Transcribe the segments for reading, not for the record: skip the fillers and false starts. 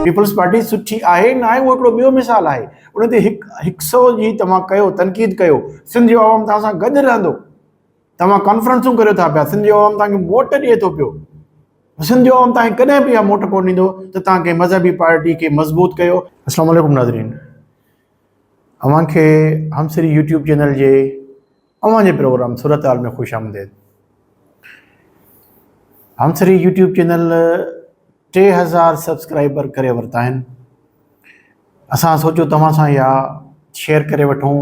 Peoples party سٺي آهي نه آهي اهو هڪڙو ٻيو مثال آهي. ان تي هڪ هڪ سئو جي توهان ڪيو تنقيد ڪيو، سنڌ جو عوام توهان سان گڏ رهندو. توهان ڪانفرنسون ڪريو ٿا پيا، سنڌ جو عوام توهان کي موٽ ڏئي ٿو پيو. سنڌ جو عوام توهان کي ڪڏهن به اها موٽ ڪونه ڏيندو ته توهان ڪنهن مذهبي پارٽي کي مضبوط ڪيو. اسلام عليڪم ناظرين اوهان کي همسري يوٽيوب چينل جي اوهان جي پروگرام صورتحال ۾ خوش آمديد. همسري يوٽيوب چينل 3000 سبسڪرائبر ڪري ورتا آهن. اسان سوچيو توهان سان اها شيئر ڪري وٺون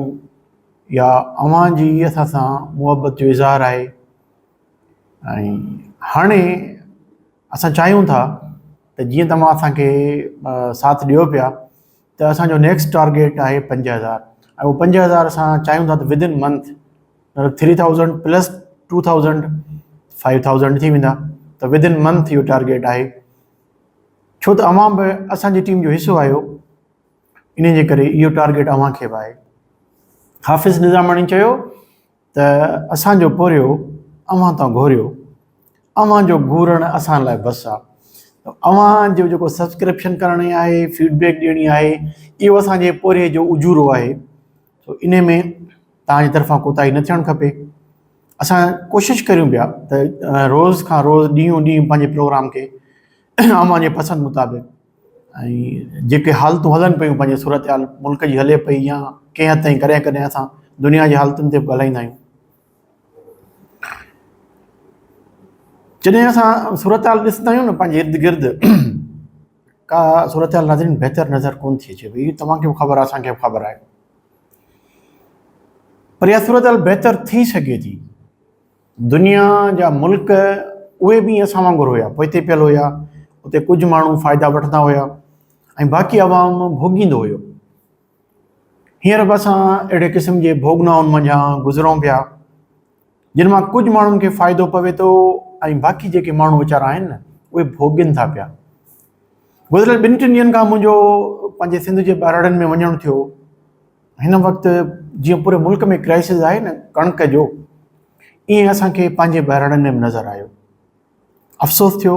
يا اوهان جي اسان سان محبت جو اظهار آهي ۽ هاڻي اسان چاهيون ٿا ته جيئن توهان اسانکي ساٿ ڏيو پيا ته اسانجو نيڪسٽ ٽارگيٽ آهي 5000 ۽ اهو 5000 اسان چاهيون ٿا ته ود ان منٿ مطلب 3000 پلس 2000 5000 ٿي ويندا ته ود ان منٿ اهو ٽارگيٽ آهي ڇو ته اوهان به اسانجي ٽيم جو حصو آهيو ان جي ڪري اهو ٽارگيٽ اوهان کي به آهي. حافظ نظاماڻي چيو ته اسان جو پورهيو اوهان تان گهوريو، اوهان جو گهورڻ اسان لاء بس آ. اوهان جو جيڪو سبسڪرپشن ڪرڻي آهي، فيڊ بيڪ ڏيڻي آهي، اهو اسان جي پورهيي جو اجورو آهي. سو انهي ۾ توهان جي طرفان ڪوتاهي نه ٿيڻ کپي. اسان ڪوشش ڪريون پيا ته روز کان روز ڏينهون ڏينهن پنهنجي پروگرام کي اوهان جي پسند مطابق ۽ جيڪي حالتون هلن پيون پنهنجي صورتحال ملڪ جي هلي پئي يا ڪنهن حد تائين ڪڏهن ڪڏهن اسان دنيا جي حالتن تي به ڳالهائيندا آهيون جڏهن اسان صورتحال ڏسندا آهيون نه پنهنجي ارد گرد ڪا صورتحال ناظرين بهتر نظر ڪون ٿي اچي پئي توهان کي به خبر آهي اسان کي به خبر آهي پر اها صورتحال بهتر ٿي سگهي ٿي دنيا جا ملڪ اهي به اسان وانگر هيا، پوئتي پيل هيا، اتي ڪجهه ماڻهو فائدا وٺندا هيا ۽ باقي عوام ڀوڳيندو هيو. هينئر به اسان اهڙي قسم جي ڀوڳنائن منجهان گذرون پيا، جن مان ڪجهه ماڻهن کي فائدو پوي ٿو ۽ باقي جيڪي ماڻهو ويچارا آهن نه اهي ڀوڳين ٿا پيا. گذريل ٻن ٽن ڏينهن کان منهنجو پنهنجي سنڌ جي ٻهراڙين ۾ وڃڻ ٿيو. هن وقت جيئن پوري ملڪ ۾ ڪرائسز آهي نه ڪڻڪ جو، ائين اسان کي پنهنجي ٻهراڙين ۾ به نظر آيو. افسوس ٿيو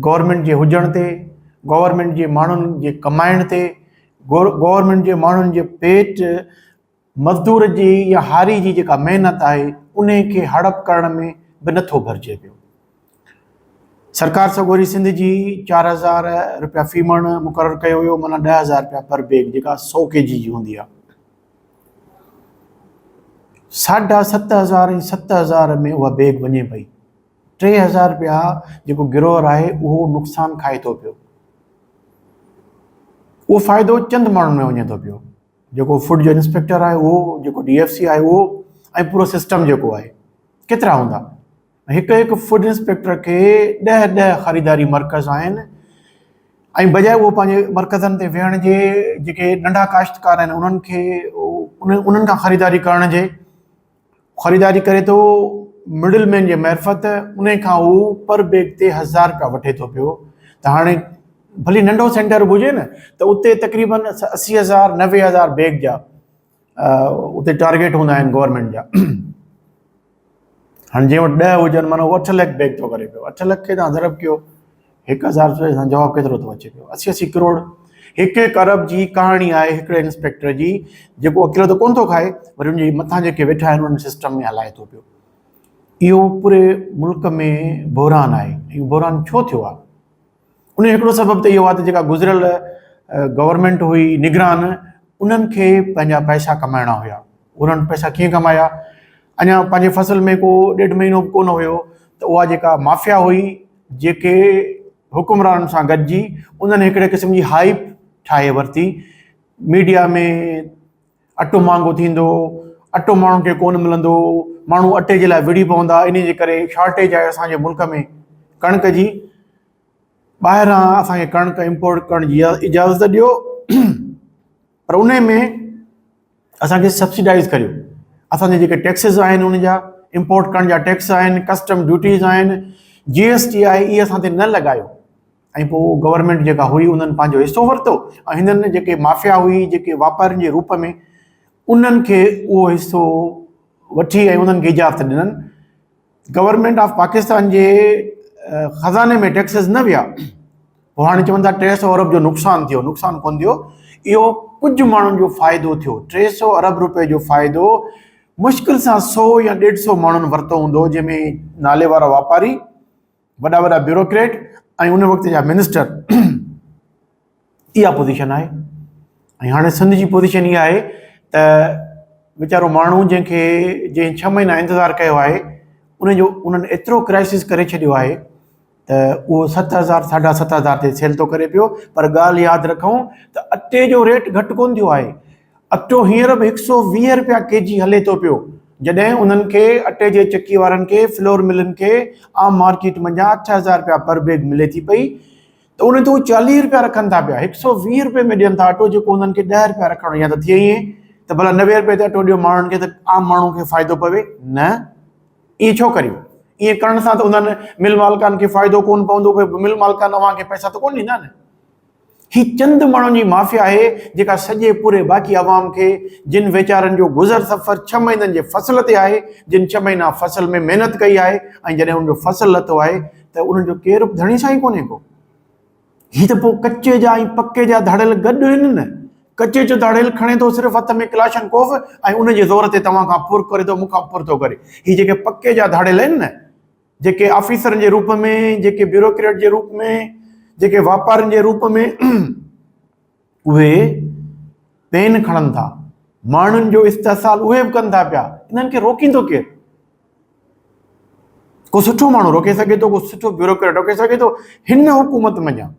گورنمينٽ جي هجڻ تي، گورنمينٽ جي ماڻهن جي ڪمائڻ تي، گورنمينٽ جي ماڻهن جي پيٽ مزدور جي يا هاري جي جيڪا محنت آهي انهي کي هڙپ ڪرڻ ۾ به نٿو ڀرجي پيو. سرڪار سڳوري سنڌ جي 4000 روپيا في مڻ مقرر ڪيو ويو معنيٰ 10000 روپيا پر بيگ جيڪا 100 ڪي جي جي هوندي آهي. ساڍا 7000 ۽ 7000 ۾ اها بيگ وڃي پئي. 3000 روپيا جيڪو گروئر آهي اهو نقصان کائي ٿو پيو. اهو فائدو چند ماڻهن ۾ وڃي ٿو پيو. جيڪو فوڊ جو انسپيڪٽر آهي اهو، جيڪو ڊي ايف سي آهي اهو ۽ پورو سسٽم جيڪو آهي ڪيترا هوندا. هڪ هڪ فوڊ انسپيڪٽر کي ڏهه ڏهه خريداري مرڪز آهن ۽ بجاء اهو پنهنجي مرڪزن تي ويهڻ جي جيڪي ننڍا ڪاشتڪار آهن انهن کي انهن کان خريداري ڪرڻ جي خريداري ڪري ٿو مڊل مين جي معرفت ان کان هو پر بيگ تي 1000 روپيا وٺي ٿو پيو ته هاڻي ڀلي ننڍو سينٽر به هجي نه ته اتي تقريبن 80000 90000 بيگ جا اتي ٽارگيٽ هوندا آهن گورنمينٽ جا. هاڻي جنهن وٽ 10 هجن معنيٰ هو 8 لک بيگ ٿو ڪري پيو، 8 لک کي توهان ضرب ڪيو 1000 روپئي سان جواب ڪيترو ٿو اچي پيو؟ 80 80 ڪروڙ. هڪ هڪ ارب جي ڪهاڻي آهي هڪڙي انسپيڪٽر جي، جيڪو اڪيلو ته ڪونه ٿو کائي، وري ان جي مٿان جيڪي ويٺا آهن انهن سسٽم ۾ هلائي ٿو پيو. اهو پوري ملڪ ۾ بحران آهي. اهو بحران ڇو ٿيو آهي؟ ان جو هڪڙو سبب ته اهو آهي ته جيڪا گذريل گورنمينٽ هئي نگران انهن کي پنهنجا پئسا ڪمائڻا هيا. انهن پئسا ڪيئن ڪمايا؟ اڃا پنهنجي فصل ۾ ڪو ڏيڍ مهينو به ڪونه هيو ته اها جيڪا مافيا هئي جيڪي حڪمرانن سان گڏجي انهن هڪڙي قسم جي هائپ ٺاهي ورتي. ميڊيا ۾ اٽو مهانگو ٿيندو، اٽو ماڻهن کي ڪونه ملندو، ماڻهو اٽي جي لاء وڙهي پوندا، انهي جي ڪري شارٽيج آهي اسان جي ملڪ ۾ ڪڻڪ جي، ٻاهران اسان کي ڪڻڪ امپورٽ ڪرڻ جي اجازت ڏيو پر انهي ۾ اسان کي سبسڊائز ڪريو، اسان جا جيڪي ٽيڪسز آهن ان جا امپورٽ ڪرڻ جا ٽيڪس آهن، ڪسٽم ڊيوٽيز آهن، جي ايس ٽي آهي، اهي اسان تي نه لڳايو. ۽ پوء گورنمينٽ جيڪا هئي انهن پنهنجو حصو ورتو ۽ هنن جيڪي مافيا هئي جيڪي واپارين جي روپ ۾ انهن کي اهو حصو وٺي ۽ انهن کي اجازت ڏنن. گورنمينٽ آف پاڪستان جي خزاني ۾ ٽيڪسز نه ويا. پوء هاڻي چون ٿا 300 ارب جو نقصان ٿيو، نقصان ڪونه ٿيو، اهو ڪجهه ماڻهن جو فائدو ٿيو. 300 ارب روپئي جو فائدو مشڪل سان 100 يا 150 ماڻهن ورتو هوندو، جنهن ۾ نالي وارا واپاري، وڏا وڏا بيوروڪريٽ ۽ ان وقت جا منسٽر. اها پوزيشن آهي ۽ هاڻي سنڌ جي پوزيشن اها آهي ته ويچارو ماڻهو جنهن کي جنهن ڇهه مهينا انتظار ڪيو آهي ان جو انهن ايترو ڪرائسس ڪري ڇڏيو آهي ته اهو 7000 7500 تي سيل ٿو ڪري پيو. پر ڳالهه ياد رکون ته اٽي جو ريٽ گهٽ ڪونه ٿيو آهي، اٽو هينئر به 120 روپيا ڪي جي هلي ٿو پيو، جڏهن انهن کي اٽي جي چڪي وارن کي فلور ملن کي عام مارڪيٽ منجهان 8000 روپيا پر بيگ ملي ٿي پئي ته ان تي هو 40 روپيا رکن ٿا پيا، 120 روپئي ۾ ڏين ٿا اٽو جيڪو انهن کي 10 روپيا رکڻو. يا ته ٿئي ائين ته ڀلا 90 روپئي تي اٽو ڏيو ماڻهن کي ته عام ماڻهو کي فائدو پوي نه، ائين ڇو ڪريو؟ ائين ڪرڻ سان ته انهن مل مالڪان کي فائدو ڪونه پوندو، مل مالڪان اوهان کي پئسا ته ڪونه ڏيندا نه. هي چند ماڻهن جي مافيا آهي جيڪا سڄي پوري باقي عوام کي، جن ويچارن جو گذر سفر ڇهه مهينن جي فصل تي آهي، جن ڇهه مهينا فصل ۾ محنت ڪئي آهي ۽ جڏهن ان جو فصل لٿو آهي ته انهن جو ڪير به ڌڻي سائين ڪونهي ڪو. هي ته پوء ڪچي جا ۽ پڪي جا ڌاڙيل گڏ آهن نه. ڪچي جو ڌاڙيل کڻي ٿو صرف هٿ ۾ ڪلاشن ڪوف ۽ ان جي زور تي توهان کان ڦر ڪري ٿو، مون کان ڦر ٿو ڪري. هي جيڪي پڪي جا ڌاڙيل آهن نه، جيڪي آفيسرن جي روپ ۾، جيڪي بيوروڪريٽ جي روپ ۾، جيڪي واپارين جي روپ ۾، اهي پين کڻن ٿا، ماڻهن جو استحصال اهي به ڪن ٿا پيا، انهن کي روڪيندو ڪير؟ ڪو سٺو ماڻهو روڪي سگهي ٿو؟ ڪو سٺو بيوروڪريٽ روڪي سگهي ٿو؟ هن حڪومت منجهان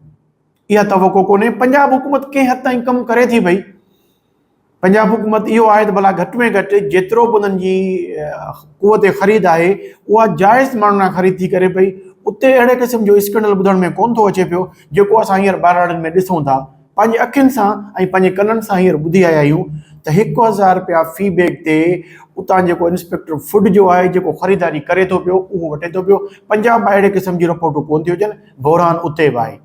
اها توقع ڪونهي. پنجاب حڪومت ڪنهن حد تائين ڪم ڪري ٿي پئي. پنجاب حڪومت اهو آهي ته ڀلا گهٽ ۾ گهٽ جيترو به انهن جي قوت خريد آهي اها جائز ماڻهن کان خريد ٿي ڪري پئي. اتي اهڙي قسم جو اسڪينڊل ٻڌڻ ۾ ڪونه ٿو اچي پيو جيڪو اسان هينئر ٻهراڙين ۾ ڏسون ٿا. پنهنجي اکين سان ۽ پنهنجي ڪنن سان هينئر ٻڌي آيا آهيون ته 1000 رپيا في بيگ تي اتان جيڪو انسپيڪٽر فوڊ جو آهي جيڪو خريداري ڪري ٿو پيو اهو وٺي ٿو پيو. پنجاب مان اهڙي قسم جون رپورٽون ڪونه ٿيون اچن، بحران اتي به آهي.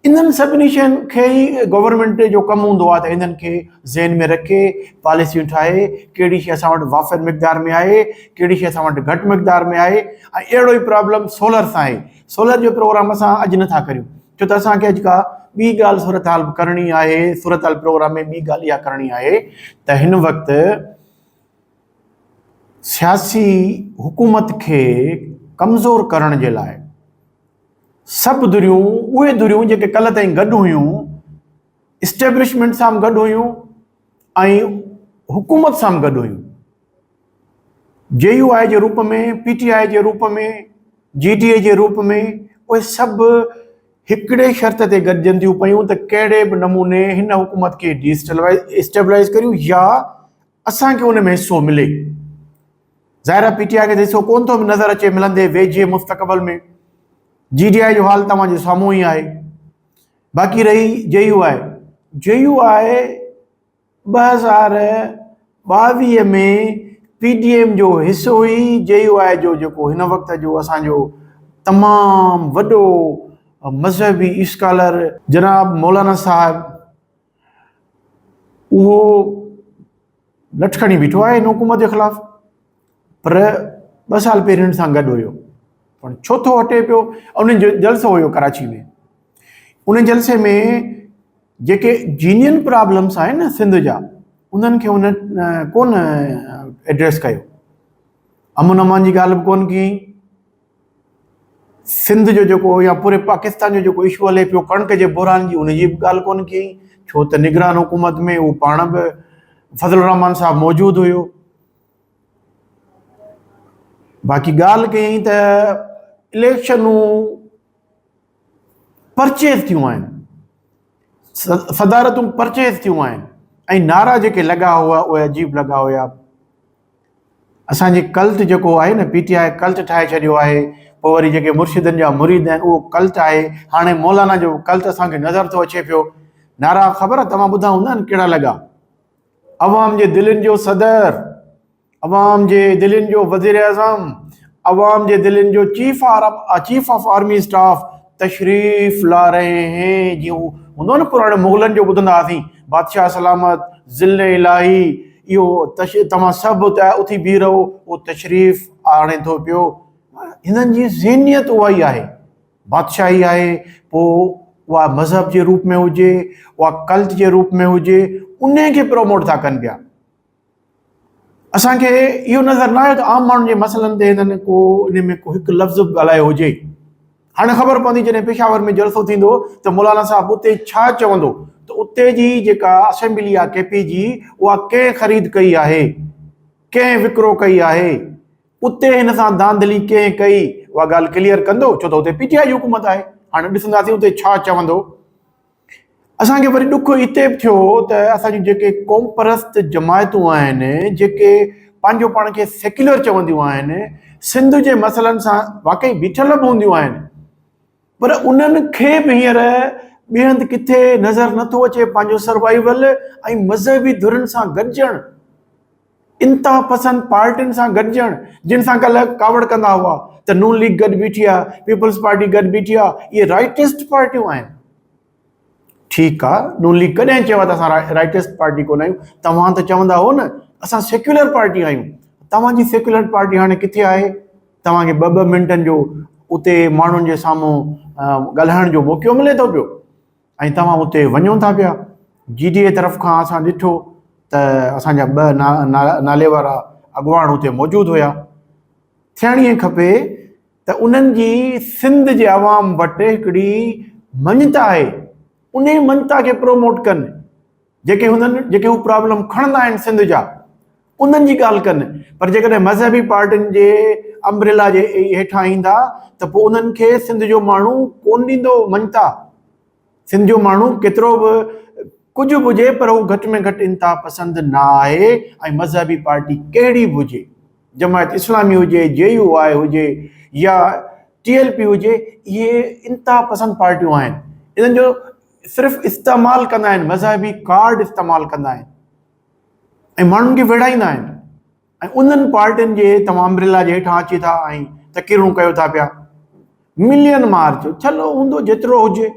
انهن سڀني شين کي ئي گورنمينٽ جو ڪم هوندو آهي ته انهن کي ذهن ۾ رکي پاليسيون ٺاهي، ڪهڙي شي اسان وٽ وافر مقدار ۾ آهي، ڪهڙي شي اسان وٽ گهٽ مقدار ۾ آهي. ۽ اهڙو ئي پرابلم سولر سان آهي. سولر جو پروگرام اسان اڄ نٿا ڪريون ڇو ته اسان کي اڄ ڪا ٻي ڳالهه صورتحال به ڪرڻي آهي. صورتحال پروگرام ۾ ٻي ڳالهه اها ڪرڻي آهي ته هن وقت سياسي حڪومت کي ڪمزور ڪرڻ جي لاء سڀ ڌريون، اهي ڌريون جيڪي ڪلهه تائين گڏ هيون، اسٽيبلشمينٽ سان به گڏ هيون ۽ حڪومت سان به گڏ هيون، جي يو آء جي روپ ۾، پي ٽي آء جي روپ ۾، جي ڊي اي جي روپ ۾، اهي سڀ هڪڙي شرط تي گڏجن ٿيون پيون ته ڪهڙي به نموني هن حڪومت کي ڊي اسٽيبلائز ڪريون يا اسان کي ان ۾ حصو ملي. ظاهر آهي پي ٽي آء کي ته حصو ڪونه ٿو نظر اچي ملندي ويجهي مستقبل ۾. جي ڊي I جو حال توهان جي سامهون ئي آهي. باقي رهي جي يو آء، جي يو آء 2022 ۾ پي ڊي ايم جو حصو هئي. جي يو آء جو جيڪو هن وقت جو اسان جو تمام وڏو مذهبي اسڪالر جناب مولانا صاحب اهو لٺ کڻي بيٺو آهي هن حڪومت جي خلاف، پر ٻه سال پهرين هن سان گڏ هيو، پر ڇو ٿو هٽي پيو؟ ان جو جلسو هيو ڪراچي ۾، ان جلسي ۾ جيڪي جينين پرابلمس آهن نه سنڌ جا، انهن کي هن ڪونه ايڊريس ڪيو، امن امان جي ڳالهه به ڪونه ڪئي. سنڌ جو جيڪو يا پوري پاڪستان جو جيڪو اشو هلي پيو ڪڻڪ جي بحران جي، ان جي به ڳالهه ڪونه ڪئي، ڇو ته نگران حڪومت ۾ هو پاڻ به فضل الرحمان صاحب موجود هيو. باقي ڳالهه ڪيائين ته اليڪشنون پرچيز ٿيون آهن، صدارتون پرچيز ٿيون آهن ۽ نعرا جيڪي لڳا هئا اهي عجيب لڳا هيا. اسان جي ڪلٽ جيڪو آهي نه پي ٽي آء ڪلٽ ٺاهي ڇڏيو آهي، پوء وري جيڪي مرشدن جا مريد آهن اهو ڪلٽ آهي، هاڻي مولانا جو ڪلٽ اسان کي نظر ٿو اچي پيو. نعرا خبر آهي توهان ٻڌا هوندا آهن ڪهڙا لڳا، عوام جي دلين جو صدر، عوام جي دلين جو وزير اعظم، عوام جي دلين جو chief chief of army staff تشريف لا رهي هين. جيئن هوندو نه پراڻي مغلن جو ٻڌندا هئاسين بادشاهه سلامت ظل الاهي، اهو توهان سڀ ته اٿي بيهي رهو، اهو تشريف آڻي ٿو پيو. هنن جي ذهنيت اها ئي آهي، بادشاهي آهي. پوء اها مذهب جي روپ ۾ هجي، اها ڪلٽ جي روپ ۾ هجي، انهي کي پروموٽ ٿا ڪن پيا. اسان کي اهو نظر نه آيو ته عام ماڻهن جي مسئلن تي هنن ڪو ان ۾ ڪو هڪ لفظ به ڳالهايو هجي. هاڻي خبر پوندي جڏهن پشاور ۾ جلسو ٿيندو ته مولانا صاحب اتي ڇا چوندو ته اتي جي جيڪا اسيمبلي آهي ڪي پي جي اها ڪنهن خريد ڪئي آهي، ڪنهن وڪرو ڪئي آهي، اتي هن سان ڌانڌلي ڪنهن ڪئي، اها ڳالهه ڪليئر ڪندو ڇو ته اتي پي ٽي آء جي حڪومت آهي. هاڻي ڏسنداسين اتي ڇا چوندو. اسان کي وري ڏک اتي به ٿيو ته اسان جون جيڪي قومپرست جماعتون آهن، جيڪي پنهنجو پاڻ کي سيڪيولر چونديون آهن، سنڌ جي مسئلن سان واقعي بيٺل به هونديون آهن، پر انهن کي به هينئر ٻئي هنڌ ڪٿي نظر نٿو اچي پنهنجو سروائيول ۽ مذهبي ڌرين سان گڏجڻ. انتها پسند پارٽين سان گڏجڻ جن سان ڪلهه ڪاوڙ ڪندا هئا ته نون ليگ گڏ بيٺي آ، پيپلز پارٽي گڏ بيٺي آ، اهي رائٽسٽ پارٽيون آهن. ٺيڪ آ نون ليگ ڪڏهن چيو آ ته اسان رائٽسٽ پارٽي ڪونه آهيون، توهان ته چوندا هو نه اسان سيڪيولر پارٽي آهيون، توهان جي سيڪيولر پارٽي هاڻي ڪٿي آهي؟ توهان کي ٻه ٻه منٽن جو اتي ماڻهن جي سامهون ڳالهائڻ جو موقعو ملي ٿو پيو. ۽ توهان اتي وڃو ٿا پيا. جي ڊي اي طرف کان اسان ڏٺو ته اسان جا ٻه نالي وارا اڳواڻ اتي موجود هيا. ٿيڻ ائين کپي ته انهن جي سنڌ جي عوام وٽ هڪڙي مڃتا آهي، انهي مڃتا کي پروموٽ ڪن. جيڪي هنن جيڪي هو پرابلم کڻندا آهن سنڌ جا انهن جي ڳالهه ڪن پر جيڪڏهن مذهبي پارٽين جي امبريلا جي هيٺان ايندا ته پوء انهن کي سنڌ جو ماڻهو ڪون ڏيندو مڃتا. سنڌ جو ماڻهو ڪيترو به ڪجهه به هجي پر هو گهٽ ۾ گهٽ انتها پسند نه آهي ۽ مذهبي پارٽي ڪهڙي به هجي جماعت اسلامي هجي، جي يو آء هجي يا ٽي ايل پي هجي اهي انتها پسند پارٽيون آهن انهن جو صرف استعمال ڪندا آهن مذهبي ڪارڊ استعمال ڪندا آهن ۽ ماڻهن کي ويڙهائيندا آهن ۽ انهن پارٽين جي توهان امبريلا جي هيٺان اچي ٿا ۽ تقريرون ڪيو ٿا پيا ملين مارچ ڇلو هوندو جيترو هجي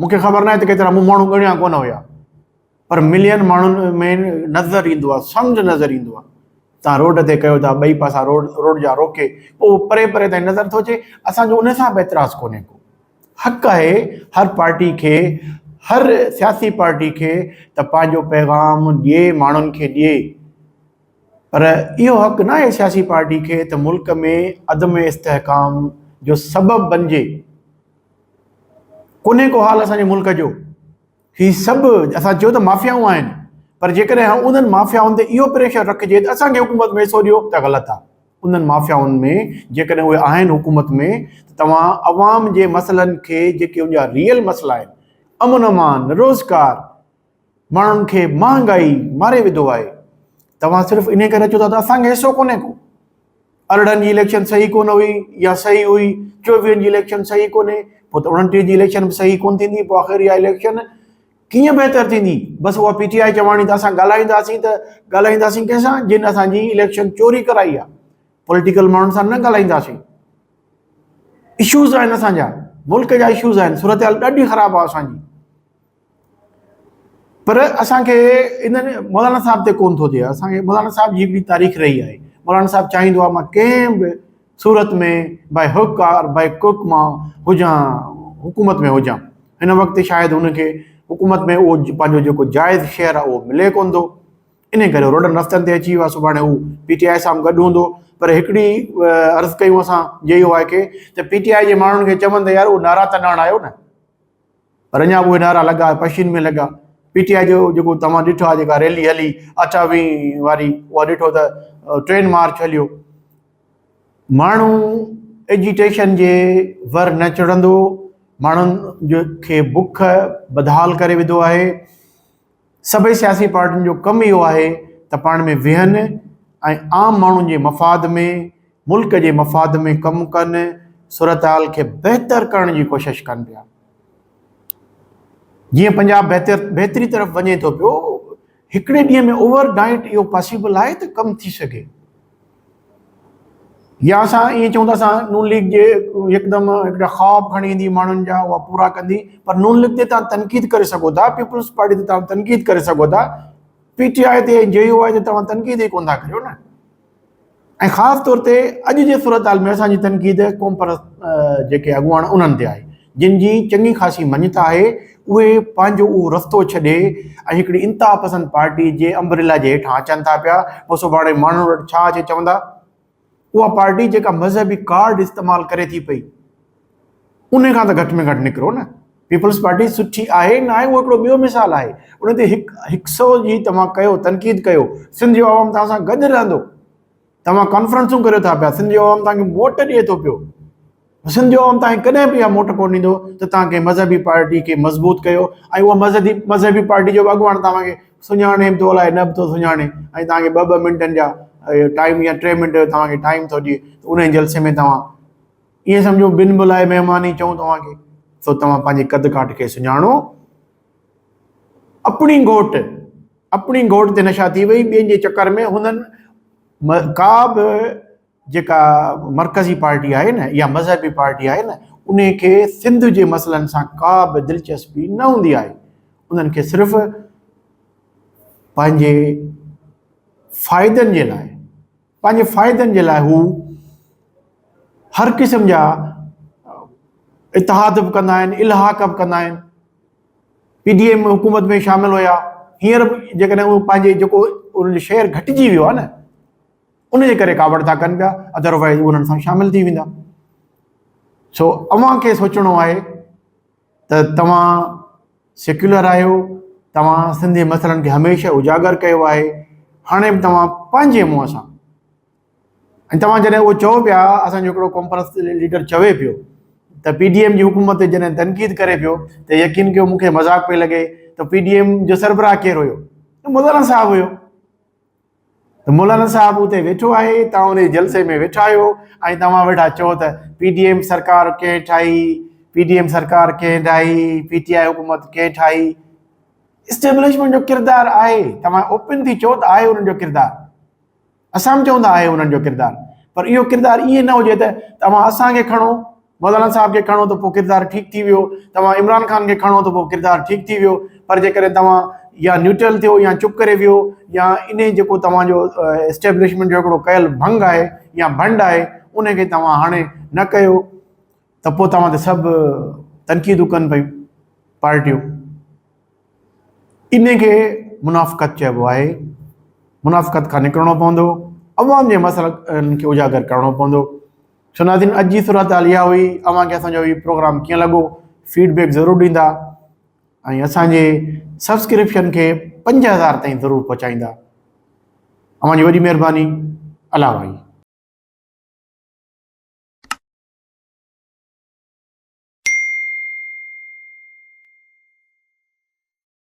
مونکي خبر ناهي ته ڪيترا مون ماڻهو ڳڻيا ڪونه هيا پر ملين ماڻهن ۾ نظر ايندو آهي سمجھ نظر ايندو آهي تان روڊ تي ڪيو ٿا ٻئي پاسا روڊ روڊ جا روڪي پوء پري پري تائين نظر ٿو اچي اسانجو ان سان به اعتراض ڪونهي ڪو حق آهي هر پارٽي کي هر سياسي پارٽي کي ته پنهنجو پيغام ڏئي ماڻهن کي ڏئي پر اهو حق نه آهي سياسي پارٽي کي ته ملڪ ۾ عدم استحڪام جو سبب بنجي. ڪونهي ڪو حال اسان جي ملڪ جو. هي سڀ اسان چيو ته مافيائون آهن پر جيڪڏهن انهن مافيائن تي اهو پريشر رکجي ته اسان کي حڪومت ۾ حصو ڏيو ته غلط آهي. انهن مافيائن ۾ جيڪڏهن اهي آهن حڪومت ۾ ته توهان عوام جي مسئلن کي جيڪي ان جا ريئل مسئلا آهن امن امان، روزگار، ماڻهن کي مهانگائي ماري وڌو آهي توهان صرف انهي ڪري اچو ٿا ته اسان کي حصو ڪونهي ڪو. 18 جي اليڪشن صحيح ڪونه هئي يا صحيح هئي، 24 جي اليڪشن صحيح ڪونهي پوء ته 29 جي اليڪشن به صحيح ڪونه ٿيندي پوء آخر اها اليڪشن ڪيئن بهتر ٿيندي؟ بس اها پي ٽي آء چواڻي ته اسان ڳالهائينداسين ته ڳالهائينداسين ڪنهن سان جن اسان جي اليڪشن چوري ڪرائي آهي پوليٽيڪل ماڻهن سان نه ڳالهائينداسين. اشوز آهن اسان جا ملڪ جا اشوز آهن صورتحال ڏاڍي خراب آهي اسان جي پر اسان کي انهن مولانا صاحب تي ڪون ٿو ٿئي اسان کي مولانا صاحب جي هڪڙي تاريخ رهي آهي مولانا صاحب چاهيندو آهي مان ڪنهن به صورت ۾ باء هڪ آر باء ڪڪ مان هجان حڪومت ۾ هجان هن وقت شايد هن کي حڪومت ۾ اهو پنهنجو جيڪو جائز شيئر آهي اهو ملي ڪون ٿو انهي ڪري روڊن رستن تي اچي ويو آهي سڀاڻي هو پي ٽي آء سان گڏ هوندو پر هڪڙي عرض ڪيون اسان جي يو آء کي ته پي ٽي آء جي ماڻهن کي چون ته يار اهو نعرا ته نه هڻايو نه پر اڃا به اهي نعرا لڳا پشين ۾ لڳا پي ٽي آء جو جيڪو توهان ڏٺو آهي جيڪا ريلي هلي اٺاويهه واري اها ڏٺو ته ٽرين مارچ هليو ماڻهو ايجيٽيشن جي ور نه چڙهندو ماڻهن جو کي بک بدحال ڪري وڌو آهي سڀئي سياسي پارٽين جو ڪم اهو آهي ته پاڻ ۾ ويهن ۽ عام ماڻهن جي مفاد ۾ ملڪ جي مفاد ۾ ڪم ڪن، صورتحال کي بهتر ڪرڻ جي ڪوشش ڪن پيا. جيئن پنجاب بهتر بهتري طرف وڃي ٿو پيو، هڪڙي ڏينهن ۾ اوور نائيٽ اهو پاسيبل آهي ته ڪم ٿي سگهي. يا اسان ائين چئون ته اسان نون ليگ جي هڪدم هڪڙا خواب کڻي ايندي ماڻهن جا اها پورا ڪندي پر نون ليگ تي تان تنقيد ڪري سگهو ٿا پيپلز پارٽي تي تان تنقيد ڪري سگهو ٿا پي ٽي آء تي ۽ جي يو آء تي توهان تنقيد ئي ڪونه ٿا ڪريو نه ۽ خاص طور تي اڄ جي صورتحال ۾ اسان جي تنقيد قوم پرست جيڪي اڳواڻ انهن تي آهي جن جي چڱي خاصي مڃتا آهي، اهي پنهنجو اهو رستو ڇڏي ۽ هڪڙي انتها پسند پارٽي جي امبريلا جي هيٺان اچن ٿا پيا، پوء سڀاڻي ماڻهن وٽ ڇا اچي چوندا؟ اها پارٽي جيڪا مذهبي ڪارڊ استعمال ڪري ٿي پئي، ان کان ته گهٽ ۾ گهٽ نڪرو نه. پيپلز پارٽي سٺي آهي نه آهي اهو هڪڙو ٻيو مثال آهي، ان تي هڪ هڪ سئو جي توهان ڪيو تنقيد ڪيو، سنڌ جو عوام توهان سان گڏ رهندو. توهان ڪانفرنسون ڪريو ٿا پيا، سنڌ جو عوام توهان کي موٽ ڏئي ٿو پيو، سنڌ جو عوام توهان کي ڪڏهن به اها موٽ ڪونه ڏيندو ته توهان ڪنهن مذهبي پارٽي کي مضبوط ڪيو ۽ اها مذهبي مذهبي پارٽي جو به اڳواڻ توهان کي سڃاڻي به ٿو الائي نه به ٿو سڃاڻي ۽ توهان کي ٻه ٻه منٽن جا ٽائيم يا ٽي منٽ جو توهان کي ٽائيم ٿو ڏئي ته ان جلسي ۾ توهان ائين سمجهو بن بلائي مهمان ئي چئون توهان کي سو توهان پنهنجي قد ڪاٺ کي سڃاڻو. اپڻي گهوٽ اپڻي گهوٽ تي نشا ٿي وئي ٻين جي چڪر ۾ هنن ڪا به جيڪا مرڪزي پارٽي آهي نه يا مذهبي پارٽي آهي نه ان کي سنڌ جي مسئلن سان ڪا به دلچسپي نه هوندي آهي انهن کي صرف پنهنجي فائدن جي لاء پنهنجي فائدن جي لاء هو هر قسم جا اتحاد به ڪندا آهن الحاق به ڪندا آهن پي ڊي ايم حڪومت ۾ شامل هيا هينئر به جيڪڏهن هو پنهنجي جيڪو انهن جو شيئر گهٽجي ويو آهي نه ان جي ڪري ڪاوڙ ٿا ڪن پيا ادروائز انهن سان شامل ٿي ويندا سو اوهان کي سوچڻو آهي ته توهان سيڪيولر آهيو توهان سنڌي مسئلن کي هميشه اجاگر ڪيو آهي هاڻي به توهان پنهنجي منهن سان ۽ توهان جڏهن اهو چئو پيا اسان جو هڪڙو قومپرست ليڊر چوي پيو ته پي ڊي ايم جي حڪومت تي جڏهن تنقيد ڪري پيو ته يقين ڪيو مون کي مذاق پئي لڳي ته پي ڊي ايم جو سربراهه ڪير هيو مولانا صاحب هيو ته مولانا صاحب اتي ويٺو آهي توهان ان جلسي ۾ ويٺا آهيو ۽ توهان ويٺا چئو ته پي ڊي ايم سرڪار ڪنهن ٺاهي پي ڊي ايم سرڪار ڪنهن ٺاهي پي ٽي آء حڪومت ڪنهن ٺاهي اسٽيبلشمينٽ جو ڪردار آهي توهان اوپن ٿي چئو ته آهي انهن جو ڪردار اسان به چئون ٿا آهي انهن جو ڪردار پر اهو ڪردار ائين نه هجي ته توهان اسان کي کڻو مولانا صاحب کي کڻو ته پوء ڪردار ٺيڪ ٿي ويو توهان عمران خان کي کڻو ته پوء ڪردار ٺيڪ ٿي ويو پر جيڪڏهن توهان يا نيوٽرل ٿيو يا چپ ڪري ويو يا انهي جيڪو توهان جو اسٽيبلشمينٽ جو هڪڙو ڪيل ڀنگ آهي يا ڀنڊ آهي ان کي توهان هاڻي نه ڪيو ته پوء توهان تي سڀ تنقيدون ڪن پيون پارٽيون انهي کي منافقت چئبو آهي. منافقت کان نڪرڻو پوندو، عوام جي مسئلن کي اجاگر ڪرڻو پوندو. سو ناظرين اڄ جي صورتحال اها هئي، اوهان کي اسان جو هي پروگرام ڪيئن لڳو فيڊ بيڪ ضرور ڏيندا ۽ اسان جي سبسڪرپشن کي 5000 تائين ضرور پهچائيندا. اوهان جي وڏي مهرباني. الله واهي.